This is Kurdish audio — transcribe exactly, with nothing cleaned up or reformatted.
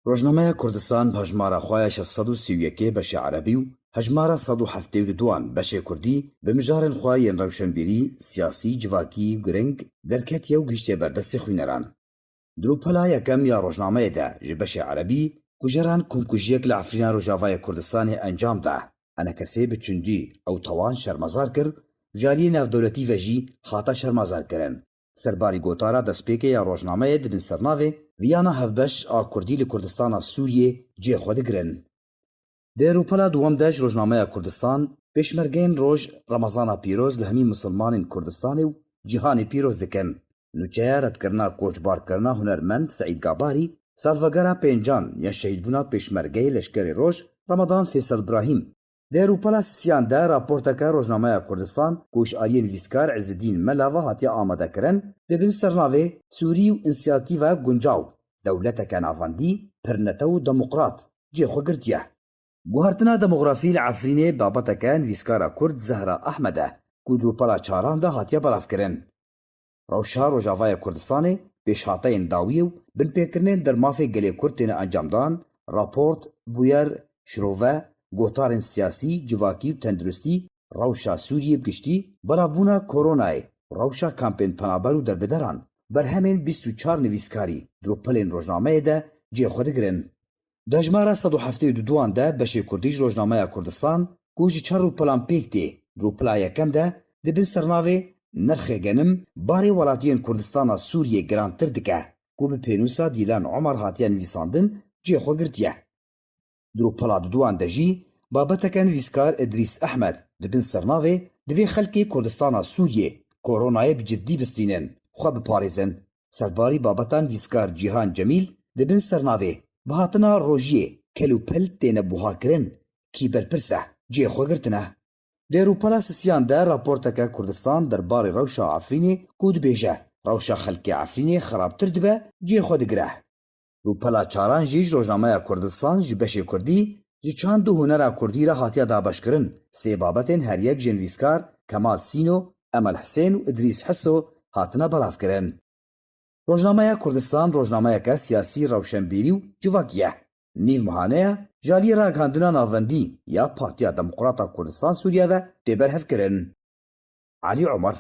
Rojnameya Kurdistan bi hejmara xwe ya şeş sed û sî û yekê beşê erebî û hejmara sed û heftê û duduan beşê kurdî bi mijarên xwe yên rewşenbîrî, siyasî, civakî, giring derketiye û gihiştiye ber destê xwîneran. Di rûpela yekem ya rojnameyê de ji beşê erebî kujeran komkujiyek li Efrîna Rojavayê Kurdistanê encam da. Enekesê bi tundî ew tawan şermezar kir û ji aliyê navdewletî ve jî hata şermezarkirin. Serbarî gotara destpêkê ya rojnameyê dibin sernavê Viyana Hevbeş a Kurdî li Kurdistana Sûriyê cihê xwe digirin. Di rûpela duwem de ji Rojnameya Kurdistan, pêşmergeyên roj Remezana pîroz li hemî misilmanên Kurdistanê û cîhanê pîroz dikin. Nûçeya redkirina koçbarkirina hunermend Seîd Gabarî, salvegera pêncan ya şehîdbûna pêşmergeyê leşkerê roj Ramadan Fêsel Birahîm. Di rûpela sisiyan de raporteke Rojnameya Kurdistan ku ji aliyê nivîskar Îzzedîn Mela ve hatiye amadekirin, dibin sernavê Sûrî û Însiyatîva Guncaw, dewleteke navendî, pirnetew û demokrat cihê xwe girtiye. Guhertina demografî li Efrînê babeteke nivîskara Kurd Zehra Ehmed e ku di rûpela çaran de hatiye belavkirin. Rewşa Rojavayê Kurdistanê pêşhateyên dawiyê û binpêkirinên dermafê gelê Kurd têne encamdan, raport, bûyer, şirove, gotarên siyasî, civakî û tenduristî, rewşa Sûriyê bi giştî, belavbûna koronayê, rewşa kampên penaber û derbederan, berhemên bîst û çar nivîskarî di rûpelên rojnameyê de cihê xwe digirin. Di hejmara sed û heftê û duduan de beşê kurdî ji Rojnameya Kurdistan ku ji çar rûpelan pêk tê, di rûpela yekem de dibin sernavê Nirxê genim barê welatiyên Kurdistana Sûriyê girantir dike ku bi pênûsa Dîlan Omar hatiye nivîsandin cihê xwe girtiye. Di rûpela duduan de jî babeteke nivîskar Idrîs Ehmed dibin sernavê Divê xelkê Kurdistana Sûriyê koronayê bi ciddî bistînin, xwe biparêzin. Serbarî babeta nivîskar Cîhan Cemîl dibin sernavê Bi hatina rojiyê kel û pel têne buhakirin, kî berpirs e, cihê xwe girtine. Di rûpela sisiyan de raporteke Kurdistan derbarê rewşa Efrînê ku dibêje, rewşa xelkê Efrînê xerabtir dibe, cihê xwe digire. Rûpela çaran jî ji Rojnameya Kurdistan ji beşê kurdî ji çand û hunera kurdî re hatiye dabeşkirin. Sê babetên her yek ji nivîskar Kemal Sîno, Emel Hisên û Idrîs Hiso hatine belavkirin. Rojnameya Kurdistan rojnameyeke siyasî, rewşenbîrî û civakî ye. Nîvmehane ye ji aliyê ragihandina navendî ya Partiya Demokrata Kurdistan Sûriye ve tê berhevkirin. Elî Omer,